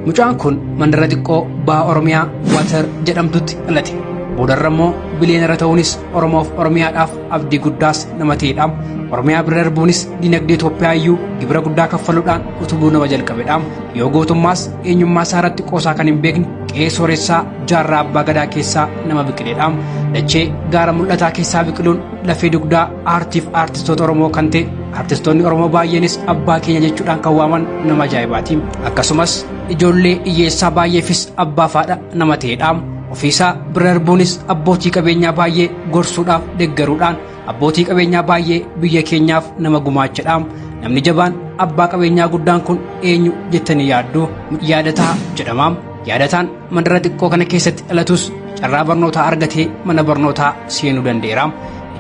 Mucaan kun mandara xiqqoo baha Oromiyaa Water jedhamtutti dhalate. Boodarra immoo biliyeenara ta'uunis Oromoof Oromiyaadhaaf abdii guddaas nama ta'edha. Oromiyaa bira darbuunis dinagdee Itoophiyaa iyyuu gibira guddaa kaffaluudhaan utubuu nama jalqabedha. Yoo gootummaas eenyummaa isaa irratti qoosaa kan hin beekne qe'ee sooressaa jaarraa abbaa gadaa keessaa nama biqiledha. Dachee gaara mul'ataa keessaa biqiluun lafee dugdaa aartiif aartistoota Oromoo kan ta'e aartistoonni Oromoo baay'eenis abbaa keenya jechuudhaan kan waaman nama ajaa'ibaati. Akkasumas ijoollee hiyyeessaa baay'eefis abbaa faadha nama ta'edha. Ofiisaa bira darbuunis abbootii qabeenyaa baay'ee gorsuudhaaf deeggaruudhaan abbootii qabeenyaa baay'ee biyya keenyaaf nama gumaachedha. Namni jabaan abbaa qabeenyaa guddaan kun eenyu jettanii yaaddu? Yaadataa jedhama. Yaadataan mandara xiqqoo kana keessatti dhalatus carraa barnootaa argatee mana barnootaa seenuu danda'eera.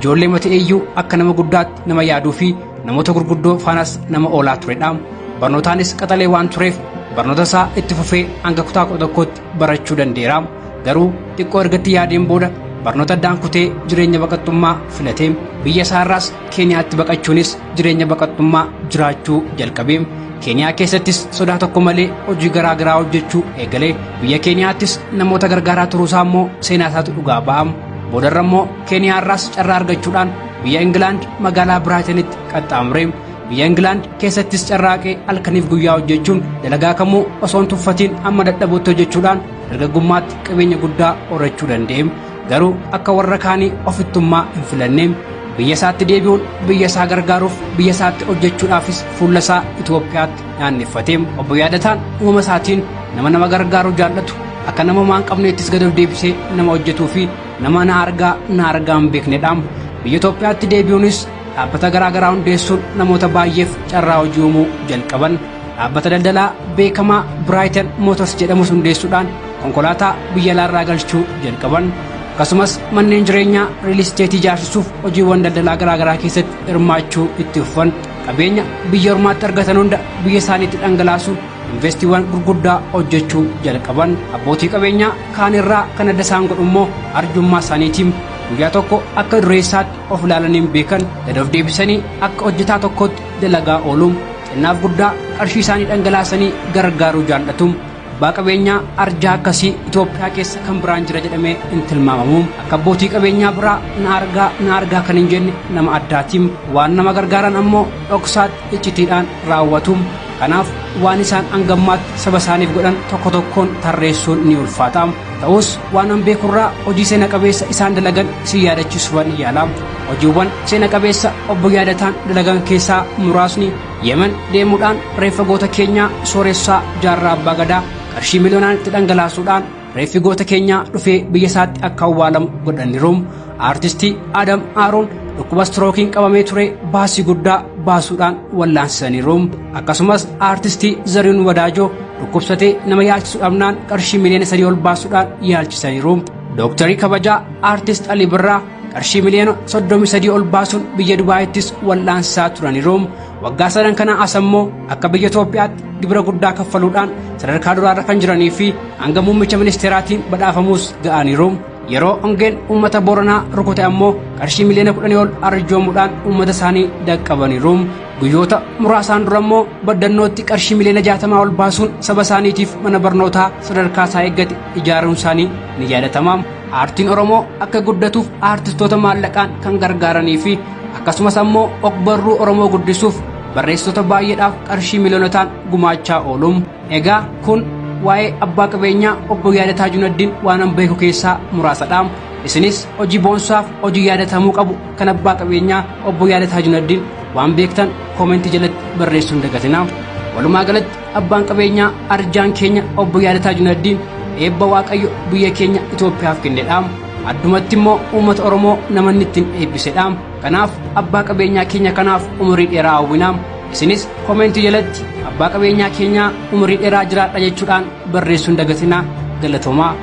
Ijoollee mata'e iyyuu akka nama guddaatti nama yaaduu fi namoota gurguddoo faanas nama oolaa turedha. Barnootaanis qaxalee waan tureef barnoota isaa itti fufee hanga kutaa 11tti barachuu danda'eera. Garuu xiqqoo ergatti yaadeen booda barnoota addaan kutee jireenya baqattummaa filate. Biyya isaarraas Keeniyaatti baqachuunis jireenya baqattummaa jiraachuu jalqabe. Keeniyaa keessattis sodaa tokko malee hojii garaa garaa hojjechuu eegale. Biyya Keeniyaattis namoota gargaaraa turuusaa immoo seenaa isaatu dhugaa ba'a. Boodarra immoo Keeniyaarraas carraa argachuudhaan biyya Ingilaand magaalaa Biraayitanitti qaxxaamure. Biyya Ingilaand keessattis carraaqee halkaniif guyyaa hojjechuun dalagaa kamuu osoo hin tuffatiin amma dadhabuutti hojjechuudhaan dargaggummaatti qabeenya guddaa horachuu danda'e. Garuu akka warra kaanii ofittummaa hin filanne. Biyya isaatti deebi'uun biyya isaa gargaaruuf biyya isaatti hojjechuudhaafis fuula isaa Itoophiyaatti naanneffate. Obbo Yaadataan uumama isaatiin nama nama gargaaru jaallatu, akka nama homaa hin qabneettis gad of deebisee nama hojjetuu fi nama na argaa na argaa hin beeknedha. Biyya Itoophiyaatti deebi'uunis dhaabbata garaa garaa hundeessuun namoota baay'eef carraa hojii uumuu jalqaban. Dhaabbata daldalaa beekamaa Brighton Motors jedhamus hundeessuudhaan konkolaataa biyya alaarraa galchuu jalqaban. Akkasumas manneen jireenyaa riil isteetii ijaarsisuuf hojiiwwan daldalaa garaa garaa keessatti hirmaachuu itti fufan. Qabeenya biyya ormaatti argatan hunda biyya isaaniitti dhangalaasuun investiiwwan gurguddaa hojjechuu jalqaban. Abbootii qabeenyaa kaan irraa kan adda isaan godhu immoo arjummaa isaaniitiin guyyaa tokko akka dureessaatti of ilaalanii hin beekan. Gad of deebisanii akka hojjetaa tokkootti dalagaa oolu. Xinnaaf guddaa qarshii isaanii dhangalaasanii gargaaruu jaallatu. Abbaa qabeenyaa arjaa akkasii Itoophiyaa keessa kan biraan jira jedhamee hin tilmaamamu. Akka abbootii qabeenyaa biraa na argaa na argaa kan hin jenne nama addaatiin waan nama gargaaran ammoo dhoksaatti iccitiidhaan raawwatu. Kanaaf waan isaan hangammaatti saba isaaniif godhan tokko tokkoon tarreessuun ni ulfaata. Ta'us waan an beekurraa hojii seena qabeessa isaan dalagan isin yaadachiisuufan yaala. Hojiiwwan seena qabeessa obbo Yaadataan dalagan keessaa muraasni Yemen deemuudhaan reeffa goota keenyaa sooressaa Jaarraa Abbaa Gadaa qarshii miliyoonaan itti dhangalaasuudhaan reeffi goota keenyaa dhufee biyya isaatti akka awwaalamu godhaniiru. Aartistii Adam Aaroon dhukkuba istirookiin qabamee ture baasii guddaa baasuudhaan wallaansisaniiru. Akkasumas aartistii Zarihuun Wadaajoo dhukkubsatee nama yaalchisu dhabnaan qarshii miliyoona 3 ol baasuudhaan yaalchisaniiru. Dooktarii kabajaa aartist Alii Birraa qarshii miliyoona 33 ol baasuun biyya Dubaayittis wal'aansisaa turaniiru. Waggaa sadan kana as ammoo akka biyya Itoophiyaatti gibira guddaa kaffaluudhaan sadarkaa duraarra kan jiranii fi hanga muummicha ministeeraatiin badhaafamuus ga'aniiru. Yeroo hongeen uummata Booranaa rukute ammoo qarshii miliyoona 10 ol arjoomuudhaan uummata isaanii dhaqqabaniiru. Guyyoota muraasaan dura immoo baddannootti qarshii miliyoona 60 ol baasuun saba isaaniitiif mana barnootaa sadarkaa isaa eeggate ijaaruun isaanii ni yaadatama. Aartiin Oromoo akka guddatuuf aartistoota maallaqaan kan gargaaranii fi akkasumas ammoo ogbarruu Oromoo guddisuuf barreessitoota baay'eedhaaf qarshii miliyoonotaan gumaachaa oolu. Egaa kun waa'ee abbaa qabeenyaa obbo Yaadataa Junaddiin waan an beeku keessaa muraasadha. Isinis hojii boonsaaf hojii yaadatamuu qabu kan abbaa qabeenyaa obbo Yaadataa Junaddiin waan beektan koomentii jalatti barreessuu hin dagatinaa. Walumaa galatti abbaan qabeenyaa arjaan keenya obbo Yaadataa Junaddiin eebba Waaqayyo biyya keenya Itoophiyaaf kennedha. Addumatti immoo uummata Oromoo namanni ittiin eebbisedha. Kanaaf abbaa qabeenyaa keenya kanaaf umurii dheeraa hawwina. Isinis koomentii jalatti abbaa qabeenyaa keenyaa umurii dheeraa jiraadha jechuudhaan barreessuu hin dagatinaa. Galatoomaa.